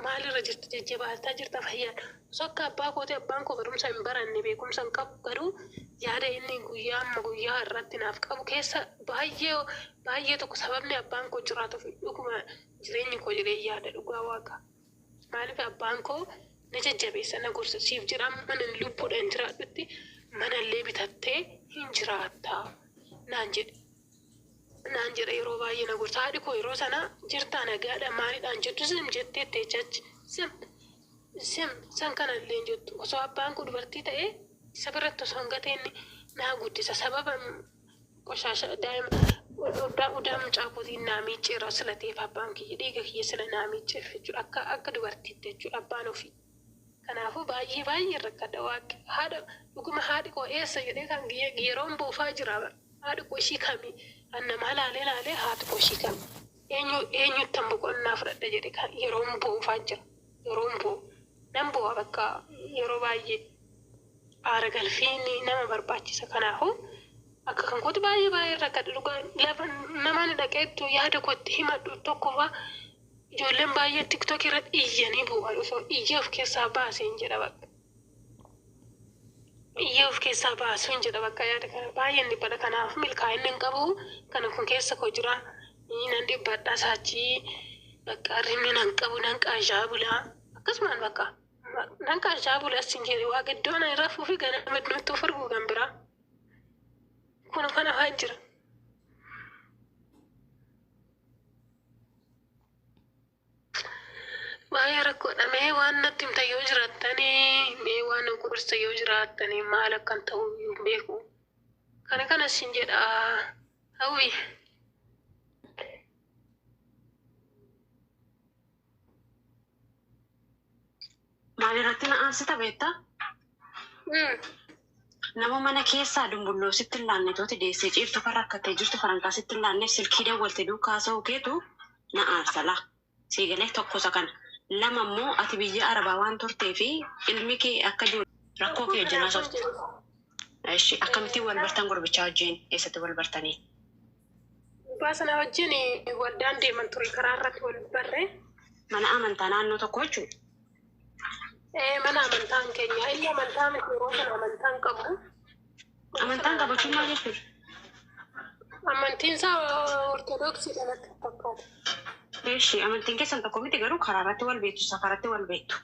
Maalirra jirta? Jajjabaataa jirta? Fayyaadha? Osoo akka abbaa kooti, abbaan koo barumsa hin baranne, beekumsa hin qabu, garuu yaada inni guyyaa amma guyyaa irratti naaf qabu keessa baay'ee baay'ee tokko sababni abbaan koo jiraatuuf dhuguma jireenyi koo jedhee yaada, dhugaa Waaqa. Maaliif, abbaan koo na jajjabeessa, na gorsa, siif jira, mana lubbuudhaan jiraadhutti manallee bitattee hin jiraattaa naan jedhe. Naan jedha, yeroo baay'ee na gorsa. Haadhi koo yeroo sana jirtaa, nagaadha, maalidhaan jettu, sim jettee teechachi sim sim san kana illee hin jettu. Osoo abbaan koo dubartii ta'ee isa biratti osoo hin gateen naa guddisa. Sababa qoshaasha daa'ima udaa udaa mucaa kootiin naa miicceera sila ta'eef, abbaan kiyya dhiiga kiyya sila naa miicceef jechuudha, akka dubartiitti jechuudha abbaan ofii. Kanaafuu baay'ee baay'ee rakkadha. Waaqi haadha dhuguma haadhi koo eessa jedhee kan yeroon buufaa jira. Haadhi koo ishii kami? Kan namaa laalee laalee, haati koo ishii kami? Eenyu eenyuttan boqonnaa fudhadha jedhe kan yeroon buufaa jira. Yeroon bu'u nan bu'a, bakka yeroo baay'ee aara galfiin nama barbaachisa. Kanaafuu akka kan kooti baay'ee baay'ee rakkadha, dhugaa. Lafa namaan dhaqeettu yaada koo itti himadhu tokkoffaa, ijoolleen baay'ee TikTok irra iyyanii bu'an. Osoo iyyee of keessaa baaseen jedha, bakka iyyee of keessaa baasuun jedha. Bakka yaada kana baay'een dhiphadha. Kanaaf milkaa'inni hin qabu kana kun keessa koo jira. Nan dhiphadha, saachii bakka rimni nan qabu, nan qaashaa bulaa, akkasumaan bakka nan qaashaa bulaa sin jedhe. Waaqa, iddoo ana rafuu fi ganama iddootti of argu kan biraa kun kana fa'aa jira. Baay'ee rakkoodha. Mee waan natti himtan yoo jiraattanii, mee waan na gorsa yoo jiraattanii, maal akkan ta'u hin beeku. Kana kana sin jedha, Hawwi. Maal irratti na aarsita beektaa? Nama mana keessaa dumbulloo sitti hin laanne tooti deessee ciiftu, kan rakkattee jirtu, farankaa sitti hin laanneef silkii dawwalte duukaa haasa'uu keetu na aarsa laa. Sii galee? Tokko isa kana. Lama immoo ati biyya Arabaa waan turtee fi ilmi kee akka ijoollee rakkoo kee wajjin haasoftu. Eshi, akkamittiin wal bartan gurbichaa wajjin? Eessatti wal bartanii? Gurbaa sana wajjin waldaan deeman ture, karaa irratti wal barre. Mana amantaa naannoo tokko jechuudha. Ee, mana amantaan keenya. Inni amantaa miti, yeroo sana amantaan qabu. Amantaan qabachuun maal jechuudha? Amantiin isaa Ortodoksiidha natti fakkaata. Eshi, amantiin keessan tokko miti, garuu karaa irratti wal beektu, safaratti wal beektu.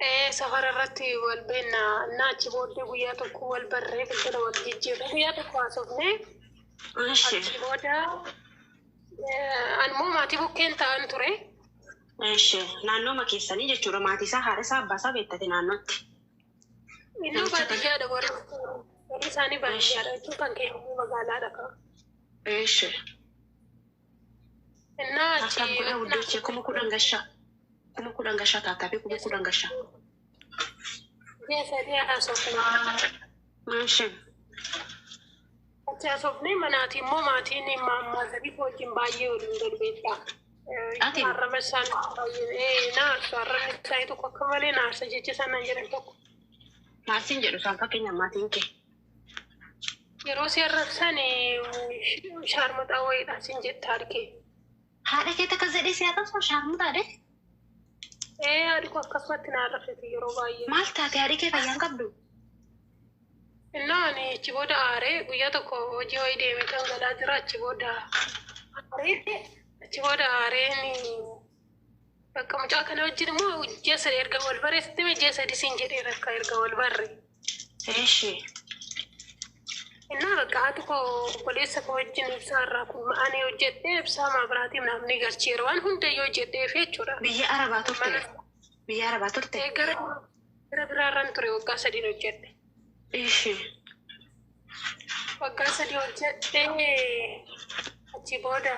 Ee, safara irratti wal beekna. Innaa achi booddee guyyaa tokko wal barree, bilbila wal jijjiirree, guyyaa tokko haasofnee. Achi booda animmoo maatii bukkeen ta'an ture. Eshi, naannooma keessanii jechuudha. Maatii isaa, haadha isaa, abbaa isaa beektate naannootti. Innoo Namicha kana. baadiyyaadha, warri isaanii baadiyyaadha jechuun kan keenya magaalaadha kan. Eshi. Innaa achi Tap tap godhaa wuddoochee, 10,000 gashaa. 10,000 gashaa, tap tapii 10,000 gashaa. Ji'a 3 haasofnee. Eshi. Achi haasofnee manaatii immoo maatiin maazarii wajjin baay'ee waliin galu beektaa. Ati? Arraba isaan baay'ee na aarsu, arrabni isaanii tokko akka malee na aarsa, jecha isaan naan jedhan tokko. Maal siin jedhu isaan, fakkeenyaaf maatiin kee? Yeroo si arrabsan shaarmaxaa wayiidha siin jette haadhi kee. Haadha keetti akkas jedhee si arrabsa, shaarmuxaa de? Ee, haadhi koo akkasumatti na arrabsiti yeroo baay'ee. Maal taate, haadhi kee fayyaa hin qabdu? Innaa ani achi booda aaree, guyyaa tokko hojii wayii deemee kan galaa jira, achi booda aaree, achi booda aareen bakka mucaa kana wajjin immoo ji'a 3 erga wal baree, sitti hime, ji'a 3 siin jedhee rakka erga wal barre. Eshi. Innaa bakka haati koo obboleessa koo wajjin ibsaa irraa kun ani hojjedhee ibsaa maabiraatiin naaf ni galcheera, waan hundayyuu hojjedheef jechuudha. Biyya Arabaa turte? Biyya Arabaa turte? Ee, gara biraarran ture, waggaa 3n hojjedhe. Eshi. Waggaa 3 hojjedhee, achi booda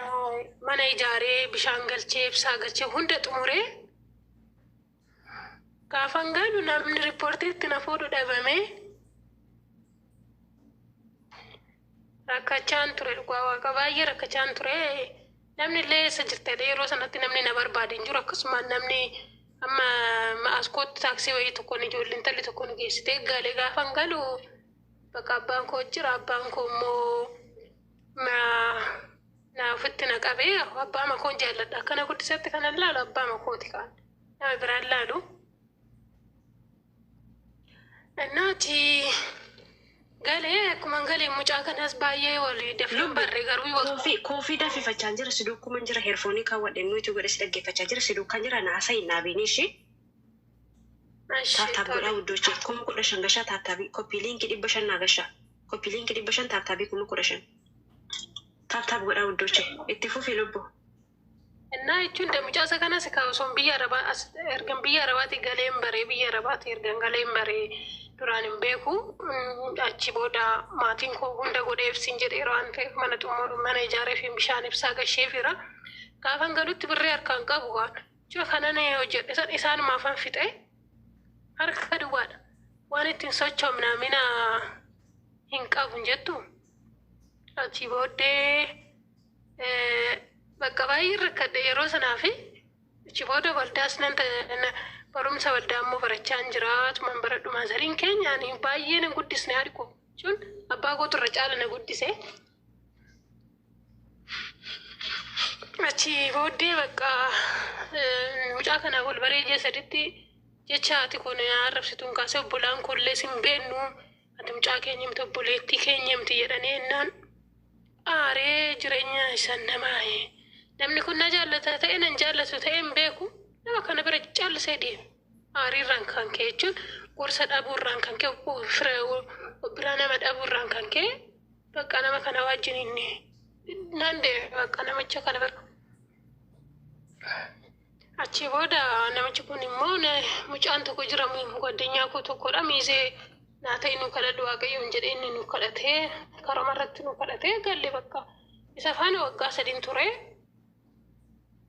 mana ijaaree, bishaan galchee, ibsaa galchee, hunda xumuree gaafan galu namni riippoortiitti na fuudhu dhabame. Rakkachaan ture, dhugaa Waaqa, baay'ee rakkachaan ture. Namni illee eessa jirta jedhee yeroo sanatti namni na barbaade hin jiru. Akkasumaan namni amma askootti taaksii wayii tokkoon ijoolleen intalli tokko nu geessitee gale. Gaafan galu bakka abbaan koo jira, abbaan koo immoo Na ofitti na qabee abbaa makoon jaalladha. Akkana guddisatti kanan laalu abbaa makooti kaan. Nama biraan laalu. Innaati galee akkuma galee mucaa kanas baay'ee walii dafnee barree garuu Koofii koofii danfifachaa jira si duukuman jira heerfoonii kaawwadhe nuti godhe si dhaggeeffachaa jira si duukaan jira naasa hin dhaabiin ishee. Tap tap godhaa wuddoochee 15,000 gashaa tap tapii copy linkii 500 naa gashaa copy linkii 500 tap tapii 15,000 tap tap godhaa wuddoochee itti fufi lubbu. Innaa jechuun mucaa isa kanas kaa osoon biyya arabaa as ergan biyya arabaati galeen baree biyya arabaati ergan galeen baree duraan hin beeku. Achi booda maatiin koo hunda godheef siin jedheera waan ta'eef mana xumuru mana ijaaree fi bishaan ibsaa gasheefira. Gaafan galutti birrii harkaan qabu waan jechuudha kanan hojjedhe san isaanumaafan fixe harka duwwaadha. Waan ittiin sochoomna mina hin qabu hin jettu. Achi booddee bakka baay'ee rakkadhe yeroo sanaa fi achi booda waldaas nan barumsa waldaa immoo barachaa hin jira. Atumaan baradhu maazariin keenya ani baay'ee nan guddisne haadhi koo jechuun abbaa kootu irra caala na guddise. Achi booddee bakka mucaa kanaaf wal baree ji'a saditti jecha haati kun arrabsituun kaasee obbolaan koollee sin beennu ati mucaa keenya miti obboleettii keenya miti jedhanii ennaan aaree jireenya isaan namaa namni kun na jaallata ta'e nan jaallatu ta'e hin beeku nama kana bira callisee deema. Aariirraan kan ka'e jechuun gorsa dhabuurraan kan ka'e fira biraa nama dhabuurraan kan ka'e bakka nama kana wajjin inni nan deeme bakka namicha kana bira. Achi booda namichi kun immoo mucaan tokko jira ጓደኛ koo tokkodha miizee naa ta'e nu kadhadhu waaqayyoon jedhee inni nu kadhatee karoma irratti nu kadhatee galle bakka isa faana waggaa sadiin ture.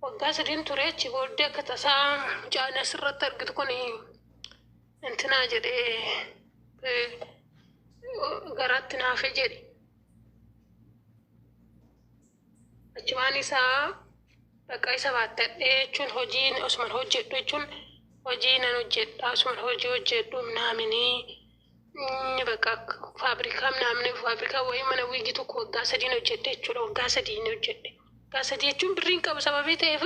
Waggaa sadiin ture achi booddee akka tasaa mucaan asirratti argitu kun intinaa jedhee garaatti naafe jedhe. Achumaan isaa bakka isa baattadhee jechuun hojii osuman hojjedhu jechuun hojii nan hojjedha osuman hojii hojjedhu naaminii bakka faabrikaa naamni faabrikaa wayii mana wiigii tokko waggaa sadiin hojjedhe jechuudha waggaa sadiin hojjedhe. Waggaa sadii jechuun birriin qabu sababii ta'eef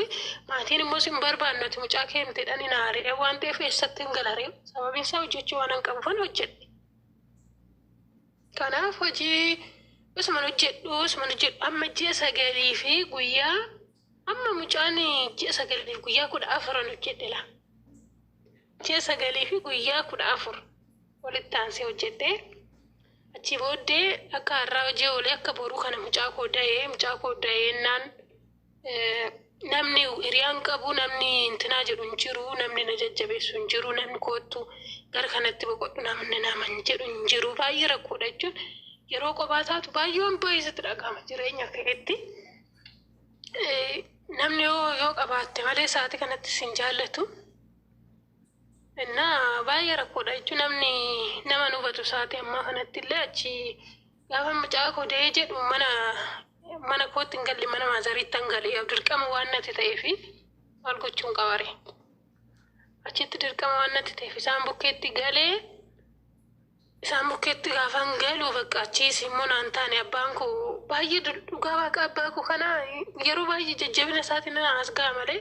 maatiin immoo sin barbaannu ati mucaa kee miti jedhanii na ari'e waan ta'eef eessatti hin galaree sababiin isaa hojjechuu waan hin qabuufan hojjedhe. Kanaaf hojii osuman hojjedhu osuman hojjedhu amma ji'a sagalii fi guyyaa amma mucaan ji'a sagalii fi guyyaa 14 hojjedhe laa. Ji'a sagalii fi guyyaa 14 walitti aansee hojjedhe. Achi booddee akka har'aa hojii oolee akka boruu kana mucaa koo da'ee mucaa koo da'eennaan namni hiriyaan qabu namni intinaa jedhu hin jiru namni na jajjabeessu hin jiru namni koottu gara kanatti boqodhu namni nama hin jedhu hin jiru baay'ee rakkoodha jechuun yeroo kophaa taatu baay'ee waan baay'ee sitti dhaga'ama jireenya keetti. Namni yoo qabaatte malee sa'aatii kanatti sin jaallatu. Innaa baay'ee rakkoodha jechuun namni nama nu hubatu sa'aatii ammaa kanatti illee achi gaafa mucaa koo da'ee jedhu mana mana kootti hin galle mana maazariitti hin galle dirqama waan natti ta'eefi maal gochuun qabare. Achitti dirqama waan natti ta'eef isaan bukkeetti galee isaan bukkeetti gaafa hin galu bakka achiis immoo naan taane abbaan koo baay'ee dhugaa waaqa abbaa koo kana yeroo baay'ee jajjabina isaatiin na as ga'a malee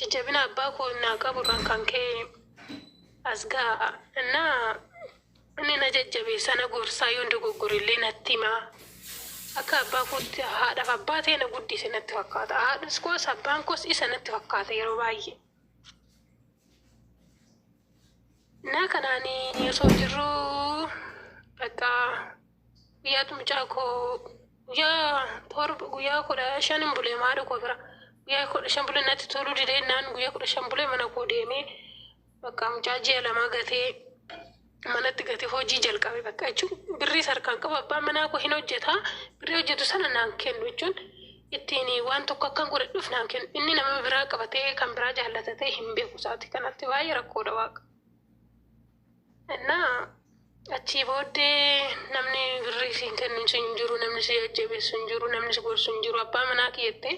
jajjabina abbaa koo naa qabu irraan kan ka'e as ga'a. Innaa inni na jajjabeessa na gorsaa yoon dogoggore natti himaa. Akka abbaa kootti haadhaaf abbaa ta'e na guddise natti fakkaata. Haadhas koos abbaan koos isa natti fakkaata yeroo baay'ee. Innaa kanaan osoo jirruu bakka guyyaatu mucaa koo guyyaa torba guyyaa 15 hin bulee haadha koo bira guyyaa 15 bulee natti toluu didee naan guyyaa 15 bulee mana koo deemee bakka mucaa ji'a lamaa gatee manatti gatee hojii jalqabe bakka jechuun birrii harkaan qabu abbaan manaa koo hin hojjeta birrii hojjetu sana naan kennu jechuun ittiin waan tokko akkan godhadhuuf naan kennu inni nama biraa qabatee kan biraa jaallatatee hin beeku isaati kanatti baay'ee rakkoodha waaqa. Innaa achii booddee namni birrii siin kennu hin jiru namni si jajjabeessu hin jiru namni si gorsu hin jiru abbaa manaa kiyyattee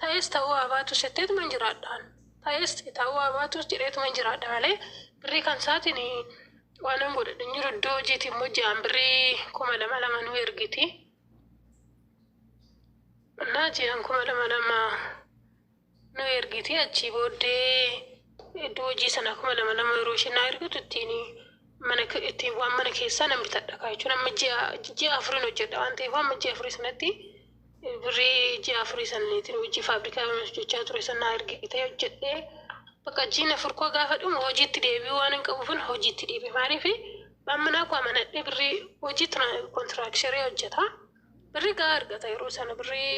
ta'es ta'uu haa baatus jetteetuma hin jiraadhaan ta'es ta'uu haa baatus jedheetuma hin jiraadha malee birrii kan isaatiin waan hin godhadhu hin jiru iddoo hojiitii immoo ji'aan birrii 2000 nu ergiti. Innaa ji'aan 2000 nu ergiti. Achii booddee iddoo hojii sana 2000 yeroo isheen naa ergitu ittiin mana ittiin waan mana keessaa nan bitadha kaa jechuun, amma ji'a afuriin hojjedha waan ta'eef, amma ji'a afurii sanatti birrii ji'a afurii saniitiin hojii faabrikaa hojjechaa ture sana naa ergite hojjedhee, bakka ji'a afur koo gaafa dhumu hojiitti deebi'uu waan hin qabuufin hojiitti deebi'e. Maaliif, waan manaa koo amanadhee birrii hojii kontiraaksharii hojjeta, birrii gahaa argata, yeroo sana birrii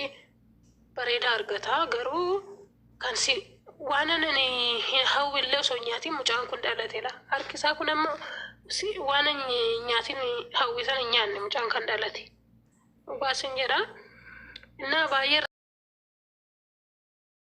bareedaa argata. Garuu kan si waan ani hin hawwillee osoo hin nyaatiin mucaan kun dhalateedha. Harki isaa kun amma waan ani nyaatiin hawwi sana hin nyaanne mucaan kan dhalate. Dhugaa sin jedha. Innaa baay'ee